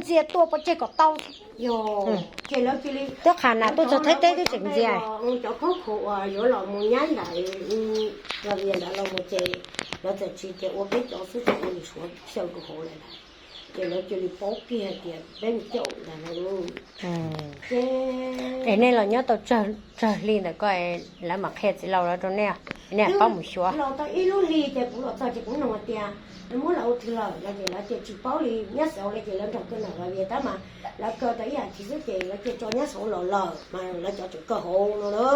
Ntxias tuaj pov tseg kom tau. Yog, ces lawv cia li, twb qha nas tuaj txog Thaib teb twb tseem ntxias. Cov khaub khuam uas yuav los mus nyab nram Los Vias ntawd los mus ces lawv txawm tsis tias ua peb cov xwb, txawm ua lwm suav xyaw rau hauv lawm ntag. Ces lawv cia li paub kiag hais tias peb mus caum ntag lauj. Ces es nej los nyob tau tsawg hli ntawm ko, lawv mam qhia txiv laus lawv rau nej, nej paub mus xyuas? Los tau ib lub hli ces kuv los txog ces kuv nug hais tias, muab lawv ua twg lawm no ces lawv tias tsis paub li, nyob xauv li ces lawv nrog kaw nram Los Vias tab mas lawv kaw tau ib as thiv xwb ces lawv cia tso nyob xauv los lawm mas lawv cov tseem kaw hauv no na.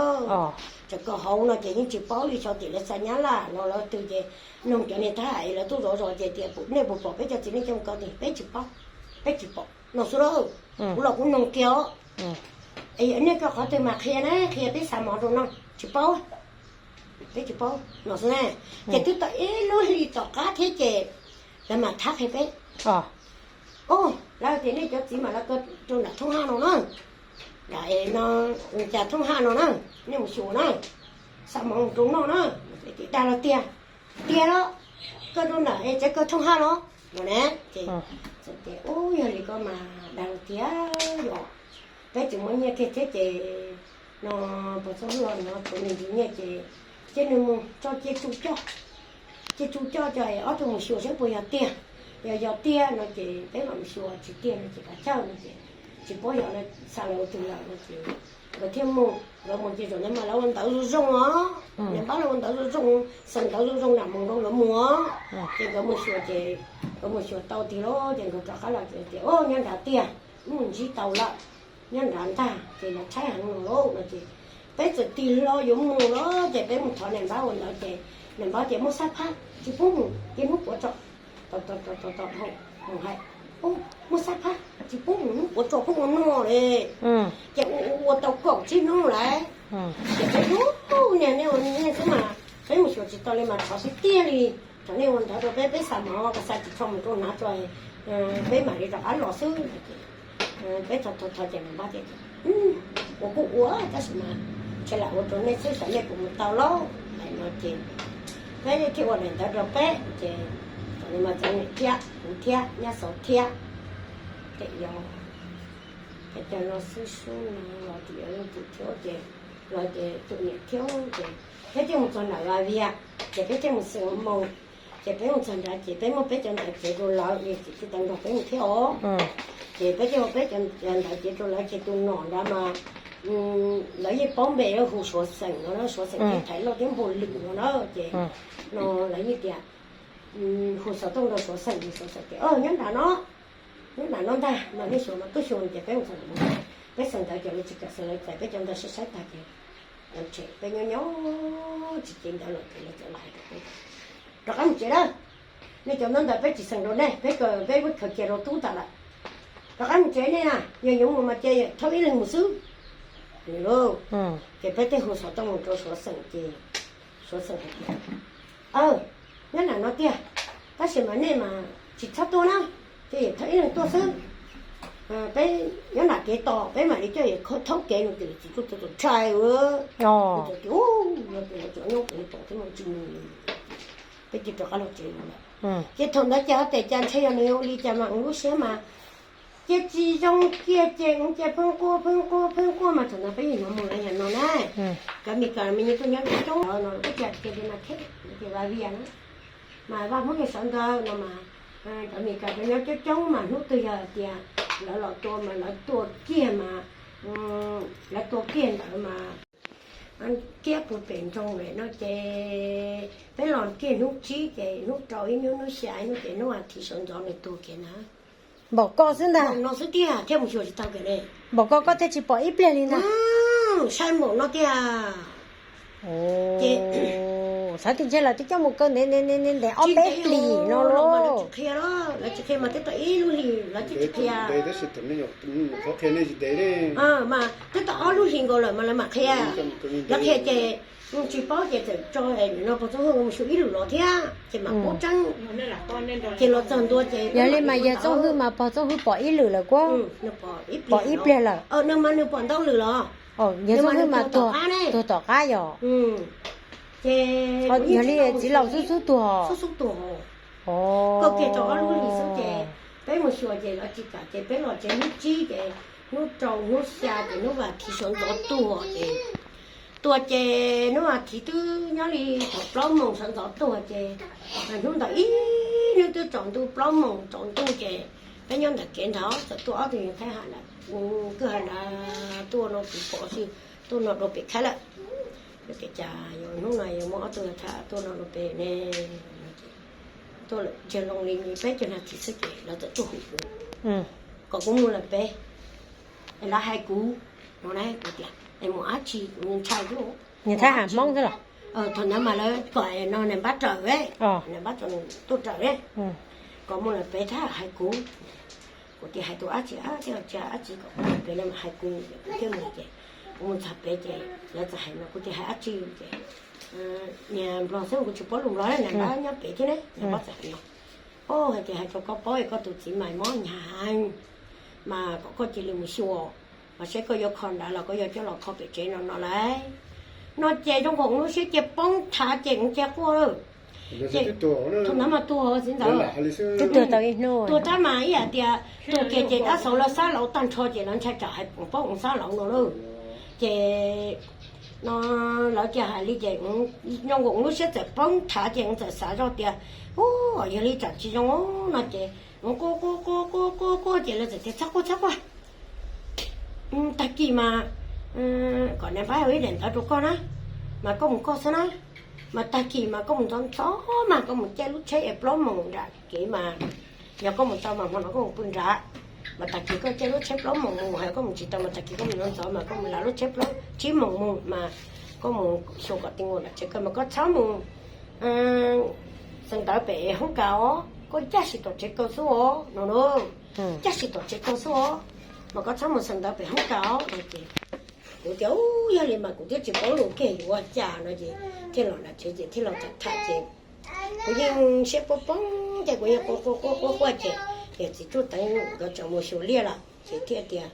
Tseem kaw hauv no ces yeej tsis paub li, xyov tias lawv xa nyab laj los lawv twg ces nug cov niag thab ham lawv tuaj zov zos ces tias nej puas pom peb cov txiv neej coj mus kaw tias peb tsis paub, peb tsis pom no xwb lauj. Kuv los kuv nug kiag os. Es yog nej kaw qhov twg mas qhia na, qhia peb xa mov rau no, tsis paub, peb tsis paub no xwb na. Ces twb tau ib lub hli tom qab thiab ces lawv mam thab qhia peb. Lawv tias nej cov txiv mas lawv kaw rau nram thoob haj no na, nram no, cas thoob haj no na, nej mus xyuas na, xa mov mus rau noj na. Ces dag los tiag, tiag los, kaw rau nram es tsev kaw thoob haj los no na. Ces txawm tias ub, yog li ko mas dag los tiag yom, peb tsis muaj nyiaj kiag thiab ces no pog txob hlub no tsuav nws ntsis nyiaj ces cia nws mus tso cia tsu coj, cia tsu coj ces ob tug mus xyuas saib puas yog tiag. Yog, yog tiag no ces peb mam mus xyuas, tsis tiag no ces kav tsawj no ces tsis paub yog lawv xa lawv ua twg lawm no ces nkawd thiaj mus, nkawd mus ces zaum ntawd mas lawv ua ntawv zoo zoo os, niam npab lawv ua ntawv zoo zoo, xeem ntawv zoo zoo nram mus rau nkawd mus os. Ces nkawd mus xyuas ces nkawd mus xyuas tau tiag lauj ces nkawd rov qab los ces tias ub, nyob nrad tiag, mus ntsib tau lawm, nyob nrad ntag ces lawv tshaib heev no lauj no ces peb txawm tig hlo yuav mus los ces peb mus thov niam npab ua ntawd ces niam npab tias muaj xab phab tsis pub mus, cia hnub puav tso. Tod tod tod tod tod dhau mus hais, muaj xab phab tsis pub mus, hnub puav tso pub ua noj li. Ces ua ua ua tau kaum tsib hnub lawm. Ces peb hnub niag nej ua niag xwb mas peb mus xyuas tsis tau li mas thov xwb tiag li, thov nej ua ntawd rau peb, peb xa mov ko xa tsis tshua mus rau hnav tso, peb mam li rov qab los xwb. Peb thov thov thov ces niam npab tias ua kuj ua tab sis mas ntshe lam ua rau nej xwb, xyov nej puas mus tau lauj. Hais no ces peb thiaj ua daim ntawv rau peb ces thaum no mas txawm niam thiab kuv thiab nyab xauv thiab ces yog ces cov no xwb sub no los tus yog leej twg thiab ces los ces tus niam thiab ces peb thiaj mus txog nram Vaj Vias ces peb thiaj mus xeem moo. Ces peb mus txog nrad ces peb muab peb cov ntawv cev rau lawv, niam txiv thiaj tau nrog peb mus thiab os. Ces peb thiaj muab peb cov ntawv cev rau lawv ces tus nom nrad mas lawv yeej paub npe hu Suav xeem no na, Suav xeem thiab Thaiv Lauj thiab Npug Lwm no na. Ces no lawv yeej tias hu xov tooj rau Suav xeem, Suav xeem tias nyob nram no, nyob nram no ntag no, nej xyuas no tuaj xyuas ces peb mus txog nram no, peb xeem ntawv ces lawv tsis kam xeem, lawv txais peb cov ntawv saib saib tag ces lawv tshem peb nyob nyob tsis cev ntawv los ces lawv txawm lam hais rau peb tias rov qab mus tsev lawm, nej cov ntawv ntawd peb tsis xeem rau nej, peb khaws, peb khaws cia rau tub tas lawm. Rov qab mus tsev nej na, yog yuav mus mas cia thawb ib leeg mus xwb lauj. Ces peb thiaj hu xov tooj mus rau Suav xeem ces Suav xeem hais tias nyob nram no tiag, tab sis mas nej mas tsis txhob tuaj na, ces thawb ib leeg tuaj xwb. Peb nyob nram kev tos, peb mam li coj yawm thaub kev no ces lawv txiv tuaj txog txaus ntshai. Lawv tias ub, no ces lawv cov nyob kev tos thiab mas tsis mus li. Peb cia rov qab los tsev lawm. Ces thaum ntawd ces ho tes cas ntshe yog nws ua li cas mas lub siab mas cia tsis zoo kiag ces cia pheej quaj pheej quaj pheej quaj mas thaum ntawd peb yeej hnov mus lawv yam no na. Cov Mes Kas me nyuam tuaj nyob coob coob no ua cas tias li mas thiab ces Vaj Vias na, mas Vaj Hmoob yog sawv ntawd no mas cov Mes Kas tuaj nyob coob coob mas hnub twg yog tias lawv los tua mas lawv tua kiag mas, lawv tua kiag ntawd mas kiab puag pem nroog lawm no ces peb los kiag hnub tsib ces hnub rau ib hnub, hnub xya ib hnub ces hnub as thiv sawv ntxov nws tuag kiag na. Npaum ko xwb ntag. Npaum no xwb tiag thiaj mus xyuas tsis tau kiag li. Npaum ko koj thiaj tsis pom ib pliag li ntag. Saib npaum no tiag. Ces xav tias ntshe lawv twb coj mus kaw ntev ntev ntev ob peb hlis no los mas lawv tsis qhia, lawv tsis qhia mas twb tau ib lub hlis lawv twb tsis qhia. Mas twb tau ob lub hlis nkaus lawm mas lawv mam qhia. Lawv qhia ces tsis paub ces txawm tso no pog Txob Hwj mus xyuas ib lwm los thiab ces mam paub tseeb. Ces los txog ntua ces yog li mas yawg Txob Hwj mas pog Txob Hwj pom ib lwm lawm kuab. Pom ib pliag lawm. Nws mas nws pom ntau lwm los. Yawg Txob Hwj mas tuag tom qab yom. Ces yog li txiv laus xub xub tuag. Xub xub tuag. Kaw kiag tau ob lub hlis xwb ces Peb mus xyuas ces lawv tsis kam ces peb los tsev hnub tsib ces hnub rau hnub xya ces hnub vas thiv sawv ntxov tuag ces, tuag ces hnub vas thiv twb nyob li thaum plaub moos sawv ntxov tuag ces, hnub ntawd ib hnub twb tsaus ntuj, plaub moos tsaus ntuj ces peb nyob ntawm kev nrad txawm tuaj ob tug yawg Thaib Ham lawm, kwj ha lawv tuaj no kuv pom xwb, tuaj no dua pem khaib lawm. Ces cas yuav hnub no yuav muaj ob tug yawg Thaib tuaj no dua pem ne? Tuaj lawm ntsiag loo li peb caug nas this xwb ces lawv txawm tuaj hu kuv kom kuv mus lawm pem, lawv hais kuv no na, kuv tias es mus dab tsi, kuv ntshai xwb. Niag Thaib Ham Hmoob xwb los? Thaum ntawd mas lawv kom no nws npab raws, nws npab raws tuaj raws, kom mus lawm pem Thaib Ham hais kuv. Kuv tias hais tus dab tsi, thiaj tsis dab tsi, kom mus pem no mas hais kuv, kuv thiaj mus ces kuv mus txog pem ces lawv txawm hais no, kuv tias hais dab tsi ces niag nplog xwb, kuv tsis paub lus nplog, nws npab nyob pem thiab ne, nws npab txawm hais no, o, hais tias hais rau koj paub es koj tus txiv mas mob hnyav heev, mas kom koj cia li mus xyuas, mas seb koj yuav kho ntawd los koj yuav coj los kho pem tsev no no lauj. No ces zoo nkaus lub siab cia poob thav ces kuv cia quaj lawm. Thaum ntawd mas tuag txiv ntawd, tuag tau ib hnub, tuag tab mas ib yam tias tuag kiag ces tab xauv lawv xab lauv tag nrho ces lawv ntshai tsam hais paub ua xab lauv no lauj. Ces no lawv cia hais li ces zoo nkaus lub siab txawm poob thav ces kuv txawm xav zoj tias, u, yog li tsam tsis zoo no ces kuv quaj quaj quaj quaj quaj quaj ces lawv txawm tias txhob quaj txhob quaj, tag kis mas kom niag npab ib daim ntawv rau koj na, mas koj mus koj xwb na, mas tag kis mas koj mus ntxov ntxov mas koj mus caij lub tsheb es plaub moos nram kev mas, yog koj mus tau mas hmo no koj mus pw nrad, mas tag kis koj caij lub tsheb plaub moos mus, yog koj mus tsis tau mas tag kis koj mus ntxov ntxov mas koj mus lav lub tsheb plaub tsib moos mus mas koj mus xyuas kom tij nkaus nram tsev kawg mas koj txhob mus xeev ntawv pem hoob kas os, koj ncaj sim tom tsev kawg xwb os no na, ncaj sim tom tsev kawg xwb os, mas koj txhob mus xeev ntawv pem hoob kas os no ces kuv tias u, yog li mas kuv twb tsis paub lus kiag yuav ua cas no ces thiaj los nram tsev ces thiaj los tham tham ces kuv yeej siab poob poob ces kuv yeej quaj quaj quaj quaj quaj ces yawm txiv Tsuj Teev nkawd tseem mus xyuas liaj lawm ces thiaj tias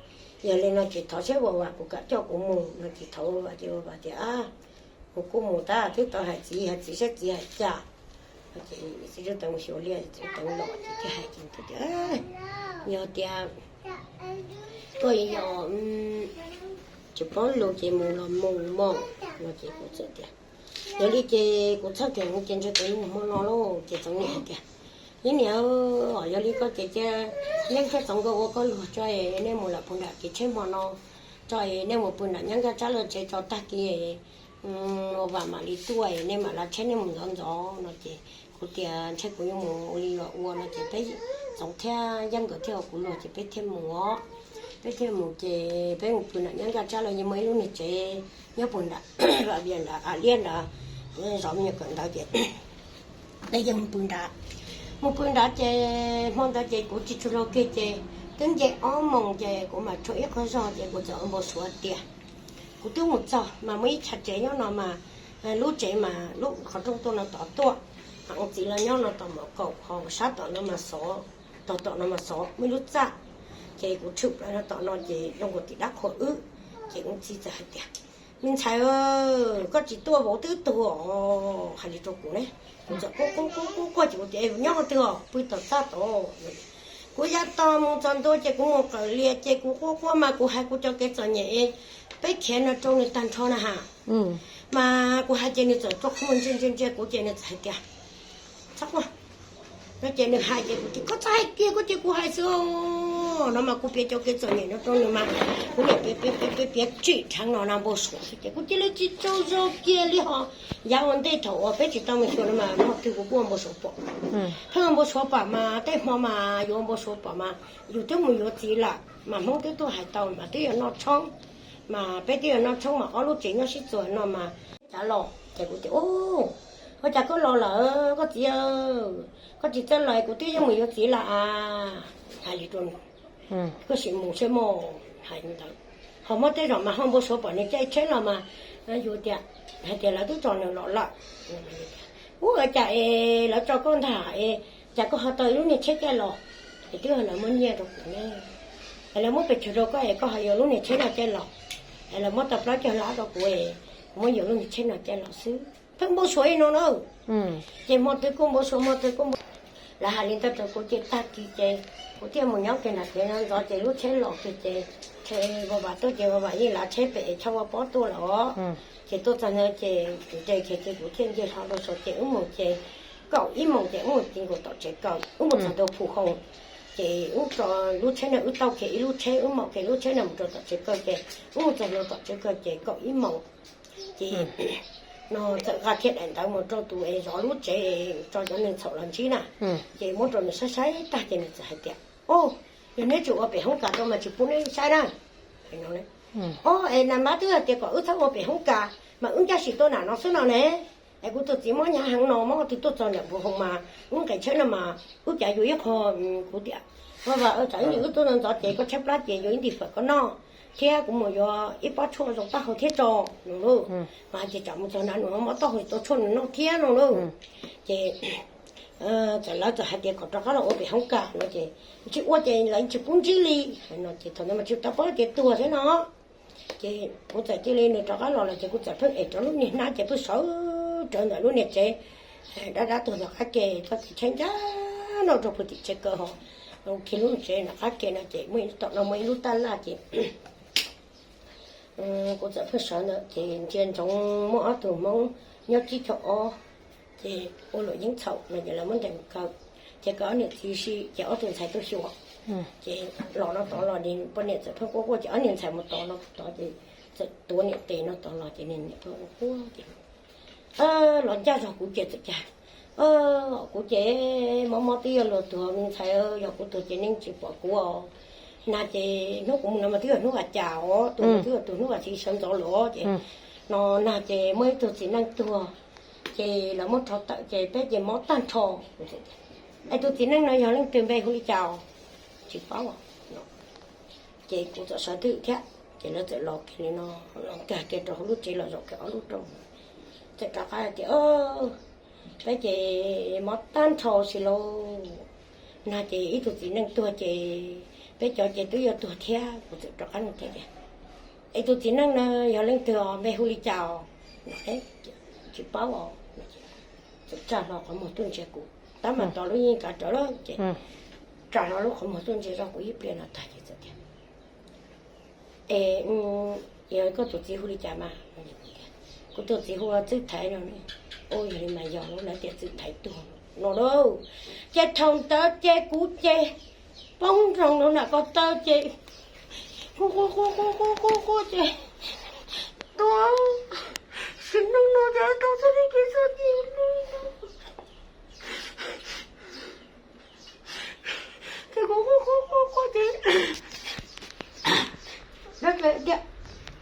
yog li no ces thov seb vas vas puas kam coj kuv mus no ces thov vas vas ces vas vas tias mus kuj mus tab twb tau hais txiv, hais txiv saib txiv hais cas. Ces txiv Tsuj Teev mus xyuas liaj, txiv Tsuj Teev los ces thiaj hais ces tias yog tias koj yog tsis paub lus ces mus los mus mog no ces kuv txawm tias yog li ces kuv txhob kheev ces ntshe kuv yuav mus hmo no lauj. Ces Txoov Nim hais tias, yog niam, yog li koj ces cia Yeeb thiab Txoov nkawd ua koj luag tso, nej mus lawm puag nram kev tsheb hmo no tso, nej mus pw nram Nyab Nkaj Tsab lawv tsev tso, tag kis ua vas mam li tuaj, nej mam lav tsheb nej mus ntxov ntxov no ces kuv tias ntshe kuv yuav mus ua li yuav ua no ces peb Txoov thiab Yeeb nkawd thiaj ua kuv luag ces peb thiaj mus os. Peb thiaj mus ces peb mus pw nram Nyab Nkaj Tsab lawv yeej muaj ib lub niag tsev nyob puag nram Vaj Vias nrad, av liab nrad, zov me nyuam kawm ntawv ces peb yeej mus pw nrad. Mus pw nrad ces hmo ntawd ces kuv tsis tshua laug kiag ces twb nce ob moos ces kuv mam rho ib qho zog ces kuv txawm ua npau suav tias kuv twb mus txog mas muaj ib chav tsev nyob no mas, lub tsev mas lub qhov rooj tuaj no tod tuaj, ho ua txiv los nyob no tom mom kaum, ho sab tom no mas xov, tog tom no mas xov, muaj ib lub txaj. Ces kuv tshwm plaws no tom no ces zoo nkaus tim dab qhuas wb. Ces kuv txiv txawm hais tias, me ntxhais, koj tsis tuaj vauv twb tuag os, hais li rau kuv ne. Kuv txawm quaj quaj quaj quaj ces kuv tias nyob qhov twg os, pw tom txaj tod. Kuv ya tos mus txog ntua ces kuv mus qawm lias ces kuv quaj quaj mas kuv hais kuv cov kev txom nyem, peb khiav no rau nws tag nrho na ha. Mas kuv hais ces nws txawm rua qhov muag ntsia ntsia ntsia kuv ces nws txawm hais tias, txhob quaj. No ces nws hais ces kuv tias koj txhob hais kiag, koj cia kuv hais xwb. No mas kuv piav cov kev txom nyem no rau nws mas kuv niam piav piav piav piav tsim dheev no na npau suav xwb ces kuv cia li tsis tsaug zog kiag li ho. Yav ua ntej thaum uas peb tsis tau mus xyuas no mas hmo twg kuv kuj ua npau suav pom. Pheej ua npau suav pom mas tej hmo mas yuav ua npau suav pom mas yus twb mus yuav txiv lawm mas Hmoob twb tuaj hais tau mas twb yuav noj tshoob, mas peb twb yuav noj tshoob mas ob lub tsev nyob sib txuas no mas cav los ces kuv tias, ua cas koj los lawm koj txiv, koj tsis txawj los kuv twb yeej mus yuav txiv lawm a, hais li rau nws. Koj sim mus seb mog, hais li ntawd. Ho muab tej zaum mas ho npau suav pom nws caij tsheb los mas yus tias, hais tias lawv twb tso nws los lawm. Ua cas es lawv tso koj ntag es cas koj ho tau lub niag tsheb caij los? Es twb yog lawv muab nyiaj rau kuv ne, es lawv muab pes tsawg rau koj es koj ho yuav lub niag tsheb no caij los, es lawv muab tau plaub caug lab rau kuv es kuv muab yuav lub niag tsheb no caij los xwb. Pheej npau suav li no na. Ces hmo twg kuj npau suav, hmo twg kuj npau suav. Lawv hais li ntawd rau kuv ces tag kis ces kuv thiaj mus nyob kiag nram kev ntxov ces lub tsheb los kiag ces, ces Vam Vam tuaj ces Vam Vam yeej lav tsheb pem es chob ua pob tuaj lawm os. Ces tuaj txog ntawd ces nres kiag ces kuv thiaj nce hlo rau saud ces wb mus ces kaum ib moos ces wb mus ti nkaus tom tsev kaw, wb mus txog ntua Phu Hoo. Ces wb tso lub tsheb no, wb tau kiag ib lub tsheb, wb maum kiag lub tsheb no mus rau tom tsev kaw ces wb mus txog ntua tom tsev kaw ces kaum ib moos. Ces no txawm nqa kiag daim ntawv mus rau tus es zov lub tsev, tso cov neeg txhaum los ntsib na. Ces muab rau nws saib saib tag ces nws txawm hais tias, O, yog neb tseem ua pem hoob kas rau mas tsis pub neb saib na. O, es nas mab twb hais tias kom wb txhob ua pem hoob kas mas wb ncaj sim tuaj nram no xwb no ne. Es kuv tus txiv mob hnyav heev no, mob twg tuaj txog nram Phu Hoo mas wb nqes tsheb no mas wb cav yuav ib qho, kuv tias, Vam Vam, tsam ib ntsis wb tuaj ntxov ces koj tshaib plab ces yuav ib ntim fawm koj noj, thiab kuv mus yuav ib pob tshuaj zoo taub hau thiab tso no lauj. Mas hais tias tsam mus txog na nws mob taub hau tau tshuaj nws noj thiab no lauj. Ces txawm lawv txawm hais tias kom rov qab los ua pem hoob kas no ces tsis ua ces lawv tsis pub ntsib li no ces thaum ntawd mas tsis tau paub tias tuag thiab no. Ces kuv txawm cia li nws rov qab los lawm ces kuv txawm pheej ev rau lub niag hnab ces pheej sawv rawv ntawm lub niag tsev dab dab tuag ntawm qab ke, txoj kev tshaib ncaj no rau puag tim tsev kaw ho, khi lub tsev ntawm qab ke no ces muaj ib tom no muaj ib lub taj laj ces kuv txawm pheej sawv ntawd ces ntsia ntsoov muaj ob tug Hmoob nyob tsib caug ob, ces ua luam yeeb txhaum no ces lawv muab ntes mus kaw. Ces kaw ob niam txiv si ces ob tug ntxhais tuaj xyuas. Ces los no tod los poj niam txawm pheej quaj quaj ces ob niag ntxhais mus tod no tod ces txawm tuav niam tes no tod los ces niam pheej quaj quaj ces los ncaj zog kuv ces txawm cas, kuv ces mob mob twb yuav luag tuag, me ntxhais, yog kuv tuag ces nej tsis pom kuv os. Nag ces hnub kuv mus no mas twb yog hnub vas cas os, tuag mas twb yog tus hnub vas txiv sawv ntxov lawm os ces no nag ces muaj ib tug txiv neej tuag ces lawv muab rho tawm ces peb ces mob tag nrho. Es tus txiv neej no yog leej twg, npe hu li cas os? Tsis paub. Ces kuv txawm sawv twj ywm thiab ces lawv txawm los kiag li no, los nkag kiag rau hauv lub tsev los zaum kiag ob lub rooj. Txawm rov qab hais tias, peb ces mob tag nrho si lauj. Nag ces ib tug txiv neej tuag ces peb cov ces twb yuav tuag thiab. Kuv txawm rov qab nug thiab tias, es tus txiv neej no yog leej twg os, npe hu li cas os? Tsis paub os. Txawm tsa hlo qhov muag tuaj ntsia kuv, tab mas tod lub yeej kav rawv lawm ces tsa hlo lub qhov muag tuaj ntsia zoj kuv ib pliag no tag ces txawm tias, es yog koj tus txiv hu li cas mas? Kuv tus txiv hu ua Txwj Thaiv no. Ua yog li mas yog lub lawv tias Txwj Thaiv tuag no lauj. Ces thaum ntawd ces kuv ces poob nroos rau nram ko taw ces quaj quaj quaj quaj quaj quaj ces, tus txiv neej no ces tau txog li kev txog ti ces kuv quaj quaj quaj quaj ces lawv tias,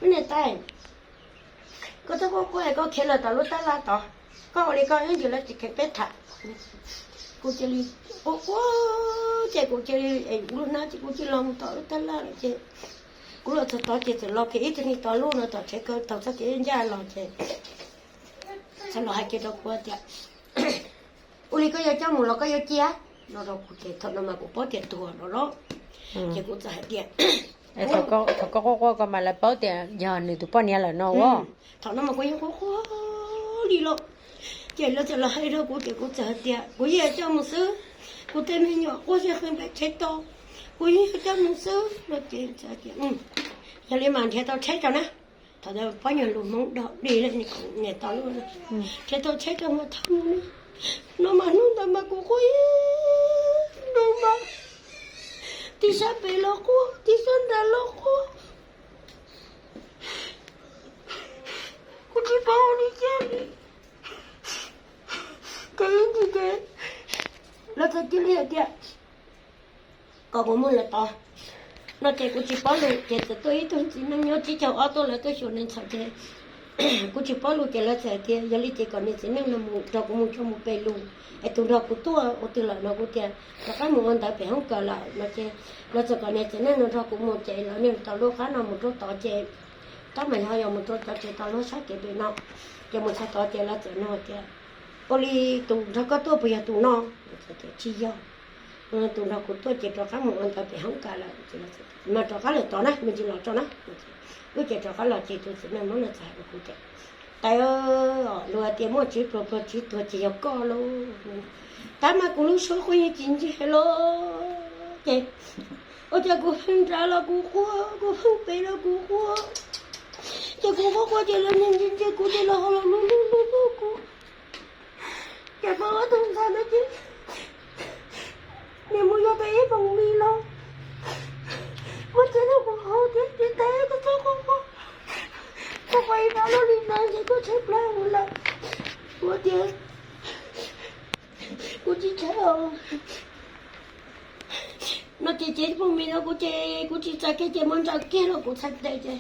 me niam tais, koj txhob quaj quaj es koj khiav los tom lub tab laj tod, koj ua li koj ib ntsis lawv tsis kheev peb tham. Kuv cia li quaj quaj ces kuv cia li es kuv lub hnab ces kuv cia li los mus tom lub tab laj lawm ces kuv los txog tod ces txawm los kiag ib tug niag tod lub no tom tsev kaw taug txoj kev ncaj los ces txawm los hais kiag rau kuv tias, ua li koj yuav coj mus los koj yuav cia? No rau kuv ces thaum no mas kuv paub tias tuag no los. Ces kuv txawm hais tias, thaum koj quaj quaj ko mas lawv paub tias yog nws tus poj niam lawm no ua. Thaum no mas kuv yeej quaj quaj li los. Ces lawv txawm los hais rau kuv ces kuv txawm hais tias kuv yeej coj mus xwb, kuv tej me nyuam quaj zeeg qees pem tsev tod, kuv yeej coj mus xwb no ces txawm tias, yog li mas nrhiav tau tsheb tso na. Thaum ntawd pab nyuag lus Hmoob dog dig li niam tau lub, nrhiav tau tsheb tso mas thauj mus na. No mas hnub ntawd mas kuv quaj ib hnub mas, tib sab pem los quaj tib sab nrad los quaj, kuv tsis paub ua li cas li. Ces ib ntsis ces lawv txawm cia li hais tias kom kuv mus lawm tod no ces kuv tsis paub lus ces txawm tuaj ib tug txiv neej nyob tsib caug ob tuaj, lawv tuaj xyuas nws ntxhais ces kuv tsis paub lus ces lawv txawm hais tias yog li ces kom niag txiv neej no mus nrog kuv mus tso mus pe lus, es tus nrog kuv tuaj ua twg lawm no? Kuv tias rov qab mus ua ntawv pem hoob kas lawm no ces lawv txawm kom niag txiv neej no nrog kuv mus ces lawv niag tau lub qab no mus rau tod ces tab mas yog yog mus rau cov tsev tau lub sab kev pem no ces mus txog tod ces lawv txawm nug tias, ua li tus nrog koj tuaj puas yog tus no? Tsis yog, tus nrog kuv tuaj ces rov qab mus ua ntawv pem hoob kas lawm. Mas rov qab lawm tod na, me ntsis los tso na. Wb ces rov qab los ces tus txiv neej Hmoob no txawm hais rau kuv tias, Tais, luag tias muaj tswv pluag pluag tswv tuag ces yog koj lauj. Tab mas kuv lub suab quaj yeej tsis ntsiag los ces ua cas kuv pheej nrad los kuv quaj, kuv pheej pem los kuv quaj. Ces kuv quaj quaj ces lawv ntsia ntsia kuv ces lawv ho los hlub hlub hlub kuv. Ces pog ob tug ntxhais no ces nws mus yog tau ib poom mis los muab txiav rau kuv haus thiab tias tais, koj txhob quaj quaj, koj quaj ib pab lub li no ces koj tshaib plab lawm. Kuv tias kuv tsis tshaib os. No ces txiav poom mis rau kuv ces kuv tsis txais kiag ces muab ntsaws kiag los kuv txhais tes ces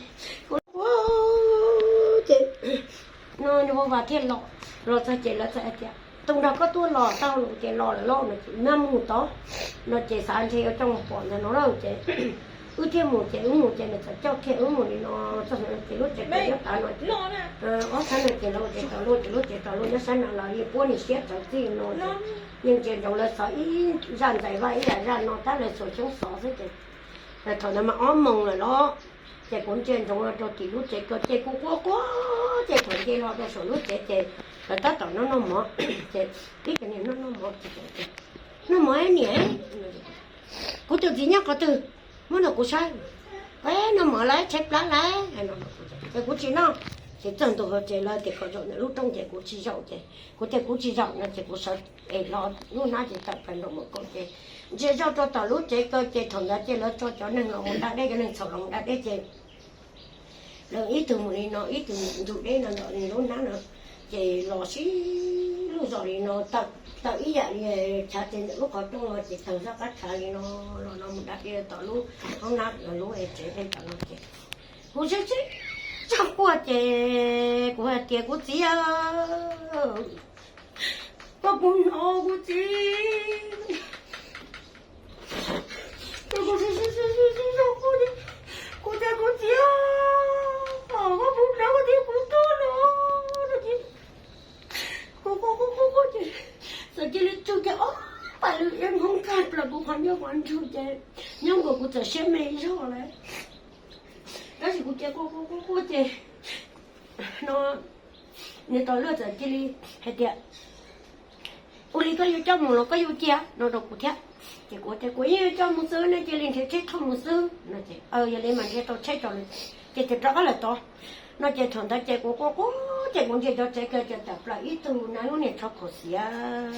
kuv quaj ces no nws ua vas thiaj los, los txog ces lawv txawm hais tias tus nrog koj tuaj los tau los ces los lawm lauj no ces nag mus tod no ces xav ntshe yuav coj mus pom ntawd no lauj ces wb thiaj mus ces wb mus ces nws txawm coj kiag wb mus li no txog ntawd ces lub tsev kawg nyob tav no ces ob sab no ces lawv ua tsev tos luj ces lub tsev tos luj nyob sab no los yeej puab nws siab txawv txij no ces yeej ntsia ntsoov lawv xov ib zaj ntxais vaj ib yam zaj no tab lawv xuas xyoob xov xwb ces thaum ntawd mas ob moos lawm los ces kuv ntsia ntsoov rau tim lub tsev ko ces kuv quaj quaj ces thaum nce los rau saum lub tsev ces lawv tab tom noj noj mov ces ib co niag noj noj mov ces noj mov niam, kuv tus txiv nyob qhov twg, muab nrog kuv saib. Noj mov lawm tshaib plab lawm. Ces kuv tsis noj. Ces txog ntua hauv tsev lawv tias kom zaum ntawm lub rooj ces kuv tsis zaum ces kuv tias kuv tsis zaum no ces kuv sawv es hlo lub hnab ces tawm plaws nraum mus kaum ces ntsia zoj rau tom lub tsev ko ces thaum ntawd ces lawv tso cov neeg los mus da dej, cov neeg txhaum los mus da dej ces lawv ib tug mus li no ib tug nrug deb no ntawm lub hnab no ces los sib lug zos li no tawm ib yam li chav ces ntawm lub qhov rooj no ces tawg zaj qab chav li no los no mus da dej tom lub hoob nab lub tsev dej tom no ces kuv sib sib zog quaj ces kuv hais tias kuv txiv, koj puas hnov kuv txiv? Kuv sib sib zog quaj ces kuv tias kuv txiv, koj puas hnov kuv tias kuv tuag lawm no ces kuv quaj quaj quaj quaj ces txawm cia li tsug kiag ob pam lw iab hoob kag plaws kuv qhov ncauj qhov ntswg ces nyob nkaus kuv txawm siab me zog lawm. Tab sis kuv cia quaj quaj quaj quaj ces no nws tos luaj txawm cia li hais tias ua li koj yuav coj mus los koj yuav cia no rau kuv thiab. Ces kuv tias kuv yeej yuav coj mus xwb, nej cia li nrhiav tsheb thauj mus xwb no ces yog li mas nrhiav tau tsheb tso ces txawm rov qab lawm tod no ces thaum ntawd ces kuv quaj quaj ces kuv ntsia cov tsev ko ces tawm plaws ib tug na lub niag tsho khaum xiav,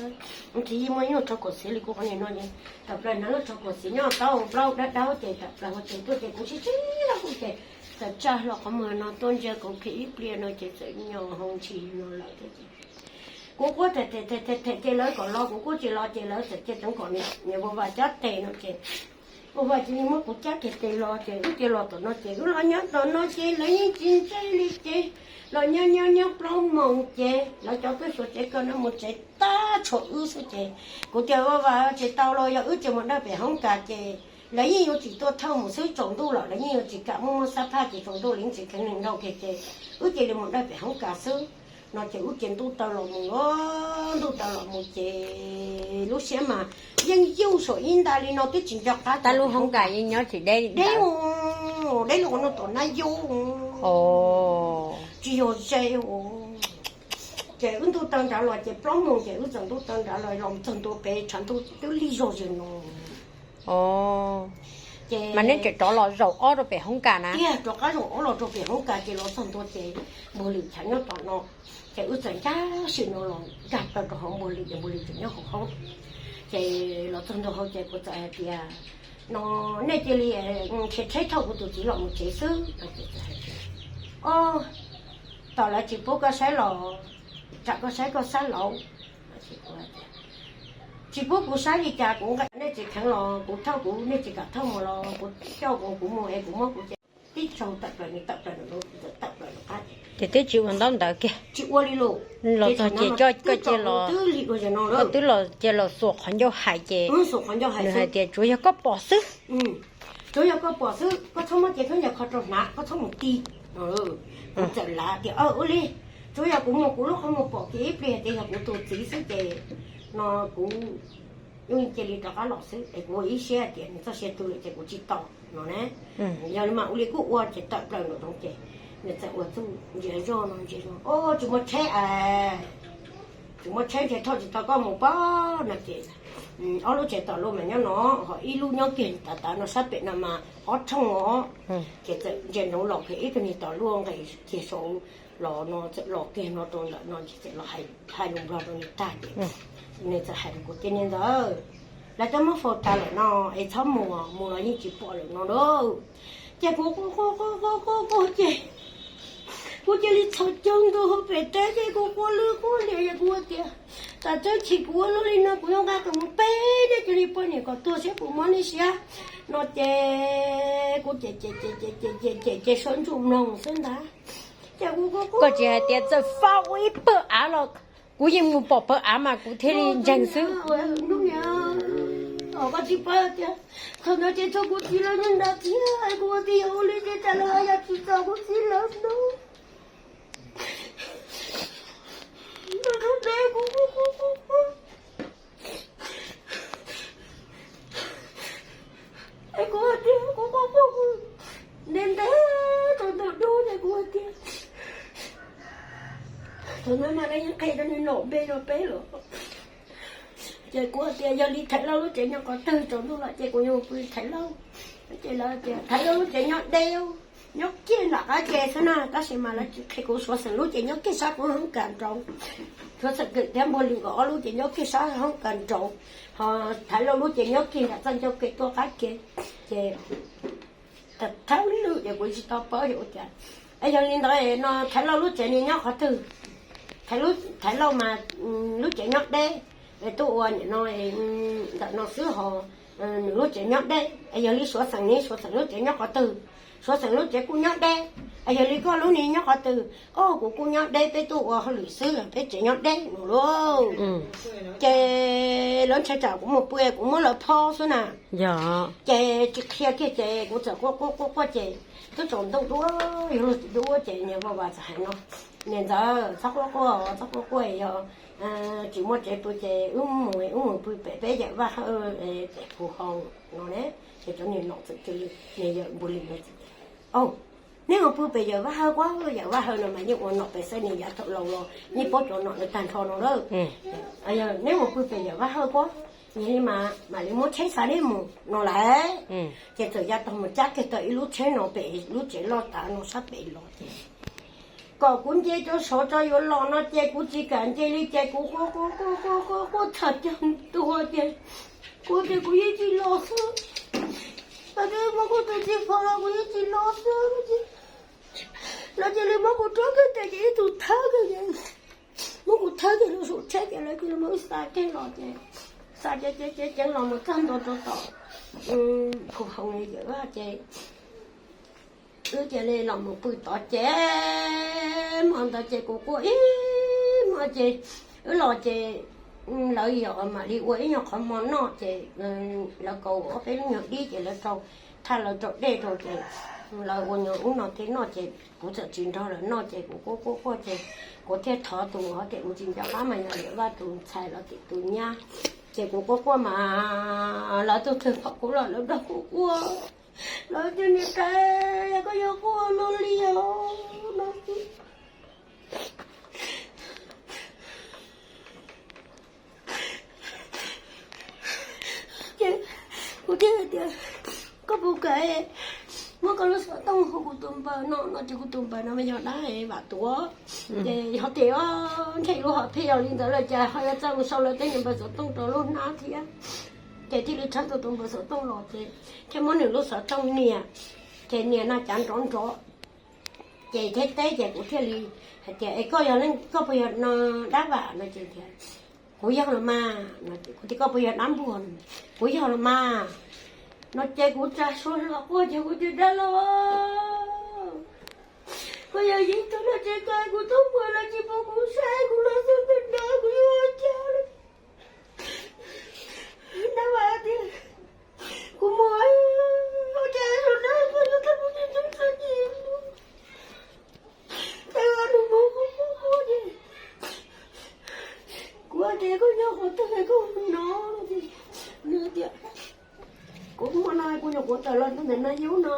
tsis yeej muaj ib nyuag tsho khaum xiav li kuv qhov niag no ces tawm plaws na lub tsho khaum xiav nyob tau plaub dawb dawb ces tawm plaws hauv tsev tuaj ces kuv sib sib zog quaj ces txawm tsa hlo qhov muag no tuaj ntsia kuv kiag ib pliag no ces txawm nyo hau ntshis no lawm thiab ces kuv quaj them them them ces lawv kom los kuv quaj tsis los ces lawv txawm cia teev kom niam Vauv Vas cab tes no ces Vauv Vas cia li muab kuv cab kiag tes los ces wb cia los tom no ces wb los nyob tom no ces lawv yeej tsis ntse li ces los nyob nyob nyob plaub moos ces lawv cov tub suav tsev ko no mus tsev tag tshuav wb xwb ces kuv tias Vauv Vas tsis tau los yog wb tsis mus dawj pem hoob kas ces lawv yeej yuav tsis tuaj thauj mus xwb, tsaus ntuj lawm lawv yeej yuav tsis kam muaj muaj xab phaj ces tsaus ntuj lawv yeej tsis kheev neeg nrauj kiag ces wb cia li mus dawj pem hoob kas xwb no ces wb cia ntuj taw los mus, ntuj taw los mus ces lub siab mas yeej yuj saum ib nta li no twb tsis nco qab tas lub hoob kas yeej nyob tsis deb, deb, deb los no tom nab yub tsis yog ze. Ces wb ntuj taw nrad los ces plaub moos ces wb txawm ntuj taw nrad los los txog ntua pem tshav ntuj twb lig zog zig no. Ces mas nej tseem rov los zaum ob rau pem hoob kas na? Tiag, rov qab zaum ob los rau pem hoob kas ces los txog ntua ces npawg Lwm chav nyob tom no. Ces wb txawm ncaj sim no los nkag plaws rau hauv npawg Lwm ces npawg Lwm tseem nyob hauv haub. Ces los txog ntua hauv ces kuv txawm hais tias no nej cia li nrhiav tsheb thauj kuv tus txiv los mus tsev xwb no ces txawm hais tias o, tom lawv tsis pub koj saib los tsam koj saib koj xab lauv. Tsis pub kuv saib li cas kuv nqa nej tsis kheev los kuv thauj kuv, nej tsis kam thauj mus los kuv coj kuv mus es kuv muab kuv ces tib tsaug tawm plaws nws tawm plaws nws lub tawm plaws nws qab ces twb tsis ua ntaub ntawv kiag, tsis ua li lawm. Los txog ces coj koj cia los, twb lig ua no, koj twb los cia los xuas qhov ncauj hais ces xuas qhov ncauj hais nws hais tias tsuav yog koj pom xwb. Tsuav yog koj pom xwb, koj txhob muab cev khaub ncaws kho rau hnav, koj txhob mus ti. Kuv txawm lav tias ua li, tsuav yog kuv mus kuv lub qhov muag pom kiag ib pliag tias yog kuv tus txiv xwb ces no kuv yeej cia li rov qab los xwb es kuv ua ib siab tias nws txoj sia tu lawm ces kuv tsis tos no na. Yog li mas ua li kuj ua ces tawm plaws nraum zoov ces Nws txawm ua txuj ntsia zoj no ntsia zoj, o, tsis muaj tsheb, tsis muaj tsheb ntshe thauj tsis tau koj mus pob no ces ob lub tsev tom luaj mas nyob no, ho ib lub nyob kiag tav tav no sab pem no mas ob thooj os. Ces txawm ntsia ntsoov los kiag ib tug niag tom luaj nqes kiag saud los no txawm los kiag no rau ntawm no ces txawm los hais lus Nplog rau nws tag ces nws txawm hais rau kuv tias, niag ntxawm, lawv twb muab faus tas lawm no es txhob mus, mus los yeej tsis pom lawm no lauj. Ces kuv quaj quaj quaj quaj quaj ces kuv cia li txhos caug nkaus hauv pem teb ces kuv quaj lwj quaj liam es kuv tias, tam tseeb chim kuv ua luaj li no kuv yuav nqa qees mus peb neb cia li poj niam kom tuag seb puas mob nej siab no ces kuv cem cem cem cem cem cem ces sawv ntsug mloog xwb ntag. Ces kuv quaj quaj, koj tsis hais tias txawm faus ua ib pawg av los kuv yeej mus pom pawg av mas kuv thiaj li ntseeg xwb. Hnub niam, koj tsis paub tias thaum ntawd ces txog kuv txiv lawv nyob nrad thiab kuv ua tias yog ua li ces tas lawv yog tsis txog kuv txiv lawv no. Hnub ntawd kuv es kuv tias kuv quaj quaj ntev ntev tau ntau dub ces kuv tias, thaum ntawd mas lawv yeej qhia rau nws nom npe rau peb lawm. Ces kuv tias yog li Thaiv Lauj lub tsev nyob qhov twg, tsaus ntuj lawm ces kuv yuav mus pw Thaiv Lauj. Ces lawv tias Thaiv Lauj lub tsev nyob deb, nyob kiag nram qab ke xwb na, tab sis mas lawv tsis qhia kuv, Suav xeem lub ces nyob kiag sab kuv hoob kas nraud. Suav xeem Kawm thiab Npuag Lis nkawd ob lub ces nyob kiag sab hoob kas nraud, ho Thaiv Lauj lub ces nyob kiag nram txoj ncauj ke tuaj qab ke. Ces thaum lwm ces kuv tsis tau paub ua cas. Es yog li ntawd no Thaiv Lauj lub tsev nws nyob qhov twg? Thaiv Lauj mas lub tsev nyob deb, tuaj ua nim no ntawm no xwb ho nws lub tsev nyob deb. Es yog li Suav xeem ne, Suav xeem lub tsev nyob qhov twg? Suav xeem lub tsev kuj nyob deb. Es yog li koj lub ne nyob qhov twg? Os, kuv kuj nyob deb, peb tuaj ua hauj lwm xwb, peb tsev nyob deb no lauj. Ces lawv ntshai tsam kuv mus pw kuv muab lawv phob xwb na. Ces tsis qhia kiag ces kuv txawm quaj quaj quaj quaj ces twb tsaus ntuj dua, yuav luag tsis dua ces niag Vaj Vas txawm hais no, niam ntxawm txhob quaj quaj, txhob quaj quaj, yog tsis muaj tsev pw ces wb mus, wb mus pw pem peb yawm Vaj Hawj pem Phu Hoo no ne. Ces cov niag nom txawm cia li, niag yawm Npuag Lis no, neb mus pw pem yawm Vaj Hawj kuab, yawm Vaj Hawj no mas yeej ua nom pem xeeb, niag yav thaum laus los yeej paub cov nom ntawd tag nrho no lawm. Neb mus pw pem yawm Vaj Hawj kuab, yog li mas mam li muab tsheb xa neb mus no lawm. Ces txawm ya tog mus cab kiag tau ib lub tsheb no pem lub tsev loj tav no sab pem los ces kom kuv nce rau saud tso yuav los no ces kuv tsis kam nce li ces kuv quaj quaj quaj quaj quaj txhos caug tuag ces kuv tias kuv yeej tsis los xwb. Lawv twb muab kuv tus txiv pho los kuv yeej tsis los xwb. Lawv cia li muab kuv rub kiag tes ces ib tug thawb kiag, muab kuv thawb kiag rau saum tsheb ces lawv cia li muab wb xa kiag los ces, xa ces ces ces ceev los mus txog ntua rau tom Phu Hoo yawm Vaj ces wb cia li los mus pw tod ces hmo ntawd ces kuv quaj ib hmo ces wb los ces lawv yog mam li ua ib nyuag qhov hmo noj ces lawv kaus ob peb lub nyuag dib ces lawv rau, thaj lawv rau dej rau ces lawv ua nyuag ub no tej noj ces kuv txawm tsis nrog lawv noj ces kuv quaj quaj quaj ces kuv thiaj thov tus, hov tias kuv tsis nco qab mas yog yawm Vaj tus ntxhais los tias tus nyab. Ces kuv quaj quaj mas lawv tuaj kawg phom kuv los lawv nrog kuv quaj. Lawv tias niam tais, koj yuav quaj luaj li os no. Ces kuv thiaj hais tias, koj puas kam muab koj lub xov tooj hu kuv tus npawb no no ces kuv tus npawb no mas yog dab Vam Tuam. Ces yog tias ntshe lub hom phiaj yog li ntawd lawm ces ho yuav txawj mus sau lawv tej niag npawb xov tooj rau lub hnab thiab. Ces thiaj li tshawb tau tus npawb xov tooj los ces thiaj muab nws lub xov tooj nias, ces nias no cav nrov nrov. Ces thiab teb ces kuv thiaj li hais tias, es koj yog leej, koj puas yog dab Vam no ces tias, kuv yog los mas no. Kuv tias koj puas yog dab Npuag no? Kuv yog los mas no. Ces kuv tsa suab hlo quaj ces kuv tias, dab laug, koj yog yeej tau no ces koj, kuv tub muag los tsis pub kuv saib, kuv los xwb ntawm no kuv yuav ua cas? Dab Vam tias, kuv muag, ua cas tus dab Vam no tau muaj tus tub txom nyem no? Ces nws muag quaj quaj quaj ces kuv tias, koj nyob qhov twg koj hu no? Nws tias, kuv muaj no kuv nyuam qhuav tawm los ntawm no yub no.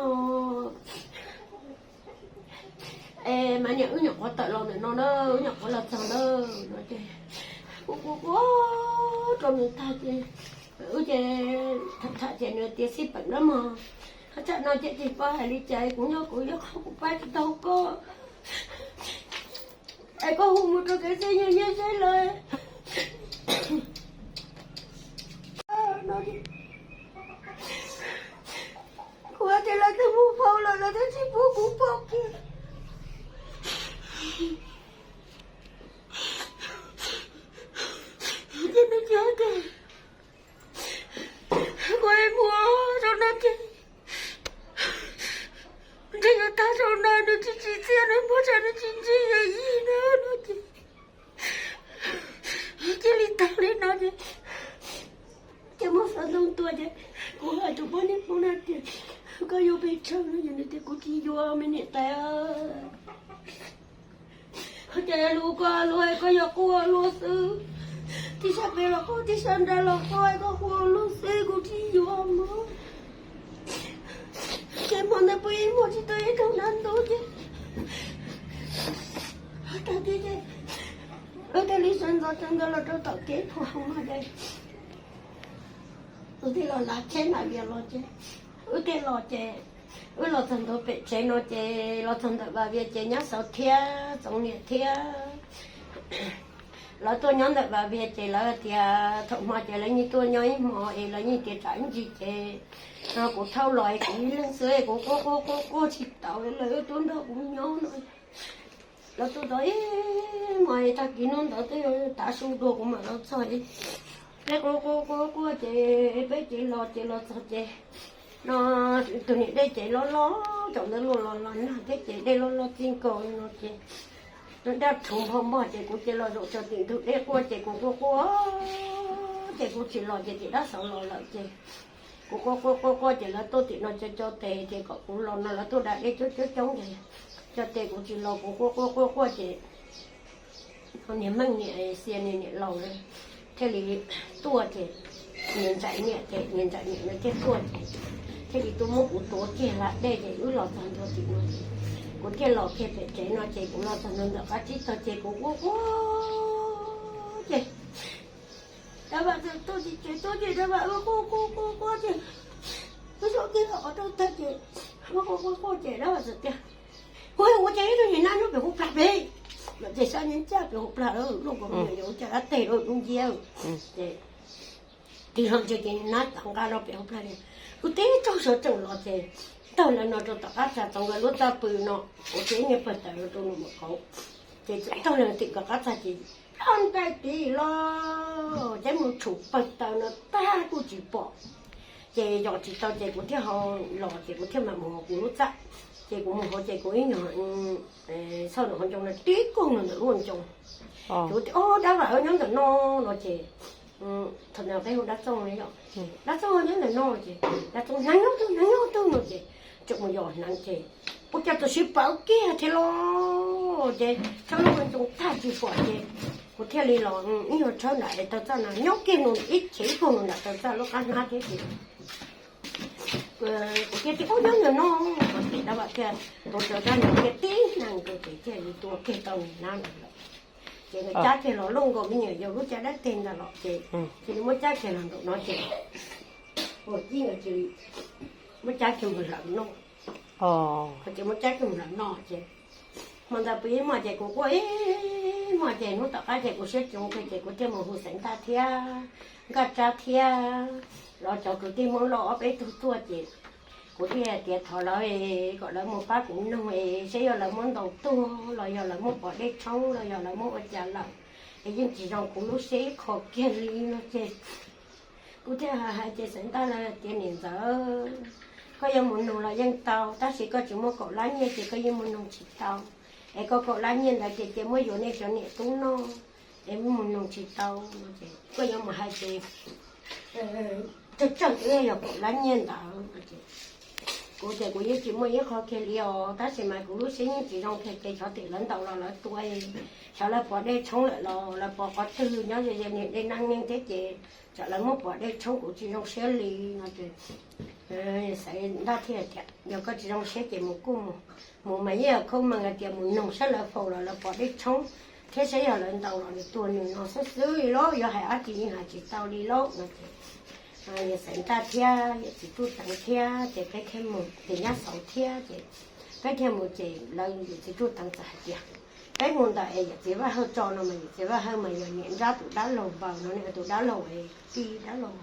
Es mas niam, wb nyuam qhuav tawm los ntawm no na, wb nyuam qhuav los txog na. No ces kuv quaj quaj rau nws tag ces wb ces tham tham ces nws tias xij peem na mog, tsam no ces tsis paub hais li cas, kuv nyob kuv ib qho kuv pab tsis tau koj, es koj hu mus rau kev txij nyiaj nyiaj zeb lawm. Kuv hais tias lawv twb mus faus lawm, lawv twb tsis pub kuv pom kiag. Ces nws tsis hais tias kuv mus rau no ces ntshe yuav tag zaum no nws tsis tsim txiaj nws muab tsam nws tsis ntsib yawm yij na no ces cia li tag li no ces, ces muab xov ntoo tua ces kuv hais rau poj niam Hmoob no tias koj yuav pes tsawg no ces nws tias kuv tsis yuav me niam tais. Ces lus ko lus hais koj yog quaj luag xwb, tib sab pem los quaj tib sab nrad los quaj, koj quaj luag xwb kuv tsis yuav mog. Ces hmo ntawd pw ib hmos tsis tau ib rooj nrad ntub ces tag kis ces wb thiaj li sawv ntxov sawv ntxov los rau tom kev phuam hauv no ces wb thiaj los lav tsheb Vam Vias los ces wb thiaj los ces wb los txog ntua pem tsev no ces los txog ntawm Vam Vias ces Nyab Xauv thiab Txoov Niam thiab lawv tuaj nyob ntawm Vam Vias ces lawv tias thaum hmo ces lawv yeej tuaj nyob ib hmo es lawv yeej tias tsam ib ntsis ces no kuv thauj los es kuv ib leeg xwb es kuv quaj quaj quaj quaj tsis tau, lawv tuaj nrog kuv nyob no. Lawv tuaj tau ib hmo es tag kis hnub ntawd twb tav su dua kuv mam los txog. Peb quaj quaj quaj quaj ces peb ces los ces los txog ces no tus niam dej ces loj loj, thaum ntawd luaj los los nag thiab ces dej loj loj txij nkaus li no ces daj rhuv npho npog ces kuv ces los zaum tso tim ntug dej quaj ces kuv quaj quaj ces kuv tsis los ces tim dab xov los lawm ces kuv quaj quaj quaj quaj ces lawv tuaj tim no co co tes ces kom kuv los no lawv tuaj da dej coob coob coob ces co tes kuv tsis los kuv quaj quaj quaj quaj ces niag Meej niam Xia niag niam laus thiaj li tuaj ces niag Ntsaim niam ces niag Ntsaim niam no thiaj tuaj ces thiaj li tuaj muab kuv tuav kiag hla dej ces wb los txog ntua tim no ces kuv thiaj los kiag pem tsev no ces kuv los txog ntua ntawm qab tsib taug ces kuv quaj quaj ces Dab Vam txawm tuaj tim tsev tuaj ces Dab Vam quaj quaj quaj quaj ces wb sab kiag qhov rooj tag ces quaj quaj quaj quaj ces Dab Vam txawm tias, ua cas ib tug niag nab nyob pem hauv plag pem, ces sab nyob ncaj pem hauv plag lawm, luaj nkaus me nyuam yaus ua cas dab teg rau dub nciab. Ces tig hlo ntsia ces nab tawm nqa rau pem hauv plag li. Kuv tib tsaug xyov tseem los ces taug lawv no rau tom qab txag txog nkawd lub txaj pw no, kuv thiab ib niag pawg taws rau nws mus kauv. Ces txawm taug lawv tim nkawd qab txag ces ploj ntais tim los ces mus tshum pawg taws no tag kuj tsis pom. Ces yos tsis tau ces kuv thiaj ho los ces kuv thiaj mam mus hauv kuv lub txaj. Ces kuv mus hauv ces kuv ib nyuag txhoj nram hauv ncoo no tib kaug nws ntawm lub ncoo. Ces kuv tias, Ob, Dab Vam nyob ntawm no no ces thaum ntawd peb hu Dab Txooj, Dab Txooj nyob ntawm no ces Dab Txooj hnav nyob twg hnav nyob twg no ces tseem mus yos hnav ces ua cas tam sim pawv kiag thiab los ces tshawb lub ncoo tag tsis pom ces kuv thiaj li los ib nyuag tshawb nram es taw txaj no nyob kiag nws ib chev ib kaug nws nram taw txaj lub qab hnab thiab ces kuv thiaj tias, Ub, nyob ntawm no. Ces Dab Vam thiaj tuav rawv rab ntseg thiaj tib neeg rau ces thiaj li tua kiag tau niag nab no lawm. Ces nkawd cab kiag los luaj nkaus me nyuam yaus lub caj dab teg ntag los ces cia li muab cab kiag los nraum no ces ua ci nkawd cia li muab cab kiag mus hlawv noj. Ces muab cab kiag mus hlawv noj ces hmo ntawd pw ib hmos ces kuv quaj ib hmos ces hnub tom qab ces kuv siab tsis zoo kiag ces kuv thiaj mus hu Xaiv Ntaj thiab Nkaj Tsab thiab los cov kwv tij Hmoob Lauj ob peb tug tuaj ces kuv thiaj hais tias thov lawv kom lawv mus pab kuv noog es saib yog lawv muab ntaus tuag los yog lawv muab pov dej tshoob los yog lawv muab ua cas lawm es yeej tsis zoo kuv lub siab ib qho kiag li no ces kuv thiaj hais ces Xaiv Ntaj lawv tias, Niam ntxawm, koj yuav mus noog los yeej tau, tab sis koj tsis muaj kaum lab nyiaj ces koj yeej mus noog tsis tau. Es koj kaum lab nyiaj ntawd ces cia muab yuav nej cov niam tub noj, es mus noog tsis tau no ces koj yuav mus hais ces tsawg tsawg twb yog kaum lab nyiaj ntawd. Kuv ces kuv yeej tsis muaj ib qho kiag li os, tab sis mas kuv lub siab yeej tsis zoo kiag ces xyov tim lawv ntaus los lawv tua, xyov lawv pov dej tshoob lawm los lawv pov qhov twg nyob ze ze niag dej nab neeg thiab ces tsam lawv muab pov dej tshoob kuv tsis zoo siab li no ces Xaiv Ntaj thiaj tias, yog koj tsis zoo siab ces mus kuj mus, mus mas yeej yog khaub mees hais tias mus noog saib lawv faus los lawv pom dej tshoob thiab saib yog lawv ntaus los nws tuag nws no xwb xwb li lauj, yuav hais dab tsi yeej hais tsis tau li lauj no ces yawm Xaiv Ntaj thiab yawm txiv Tsuj Teev thiab ces peb thiaj mus, ces nyab Xauv thiab ces peb thiaj mus ces lawv yawm txiv Tsuj Teev txawm hais tias, peb mus ntawm es yawm txiv Vaj Hawj tso no mas yawm txiv Vaj Hawj mas yog niam nrab tus dab laug npaws no ne, tus dab laug es tij dab laug.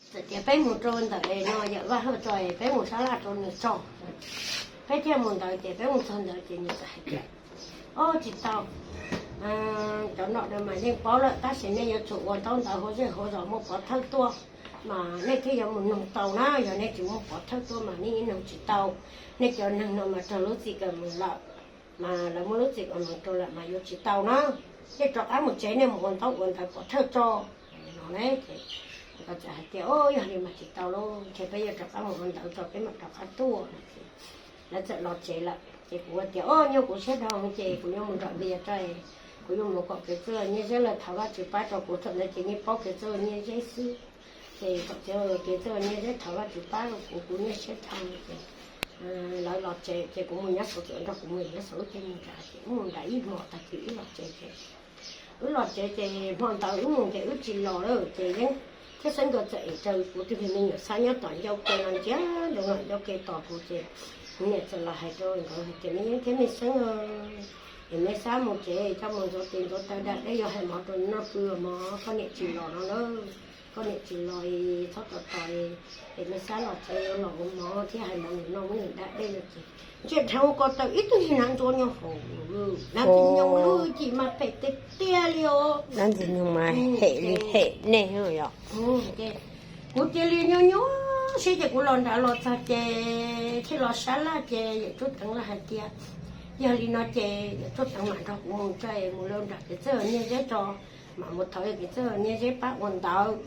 Txawm tias peb mus rau ntawm es no yawm Vaj Hawj tso es peb mus sab laj rau nws tso. Peb thiaj mus ntawd ces peb mus txog ntawd ces nws txawm hais tias, o tsis tau, cov no mas yeej paub lawm tab sis nej yuav tsum ua ntaub ntawv hauv zej hauv zos muaj pov thawj tuaj mas nej thiaj yuav mus noog tau na, yog nej tsis muaj pov thawj tuaj mas nej noog tsis tau. Nej cov neeg no mas raug lub txim kaus mom lawm, mas lawv muab lub txim kaus mom rau lawm mas yuav tsis tau na. Nej rov qab mus tsev nej mus ua ntaub ua ntawv pov thawj tso no ne. Ces nkawd txawm hais tias, o yog li mas tsis tau lauj, ces peb yuav rov qab mus ua ntawv tso peb mam rov qab tuaj no ces lawv txawm los tsev lawm ces kuv tias, o nyuaj kuv siab dhau ces kuv yuav mus nram Npias tso, kuv yuav mus kom kev txawj nyiaj zeb lawv thov Vajtswv pab rau kuv, thaum ntawd ces yeej paub kev txawj nyiaj zeb xwb. Ces kom kev txawj nyiaj zeb thov Vajtswv pab rau kuv, kuv nyuaj siab dhau ces lawv los tsev ces kuv mus, nyab Xauv txawm nrog kuv mus, nyab Xauv wb thiaj mus nram ces wb mus nram ib hmos tag kis wb los tsev ces wb los tsev ces hmo ntawd wb mus ces wb tsis los lawm ces Yeeb thiab Xeeb nkawd txawm es raws kuv tus me nyuam Xab nyob tom ncauj ke no ntsia nroo los ncauj ke tos kuv ces kuv niam txawm los hais rau nkawd hais tias, me Yeeb thiab me Xeeb, es me Xab mus tsev coj mus ntxuav tes ntxuav taw da dej, yuav hais mov rau noj pw mov, koj niam tsis los no na, koj niam tsis los txhob tos tos, es me Xab los tsev yuav los ua mov thiab hais mov nws noj muab nws da dej no ces ntsia dheev ko taw ib tug niag hnav ntsuav nyob hauv, hnav ntxwg nyoog lub cim mas phem tiag tiag li os. Hnav ntxwg nyoog mas hem li hem nej os. Kuv cia li nyuaj nyuaj siab ces kuv los nram los txog ces thiaj los sab laj ces yawm Tsuj Teev los hais tias, yog li no ces yawm Tsuj Teev mam nrog kuv mus tso, mus rau nram kev txawj nyiaj zeb tso, mam mus thov kev txawj nyiaj zeb pab ua ntawv.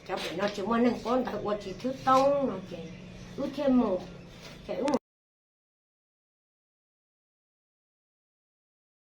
Cov pem no tsis muaj neeg paub ntawv ua tsis thwb toob no ces wb thiaj mus. Ces wb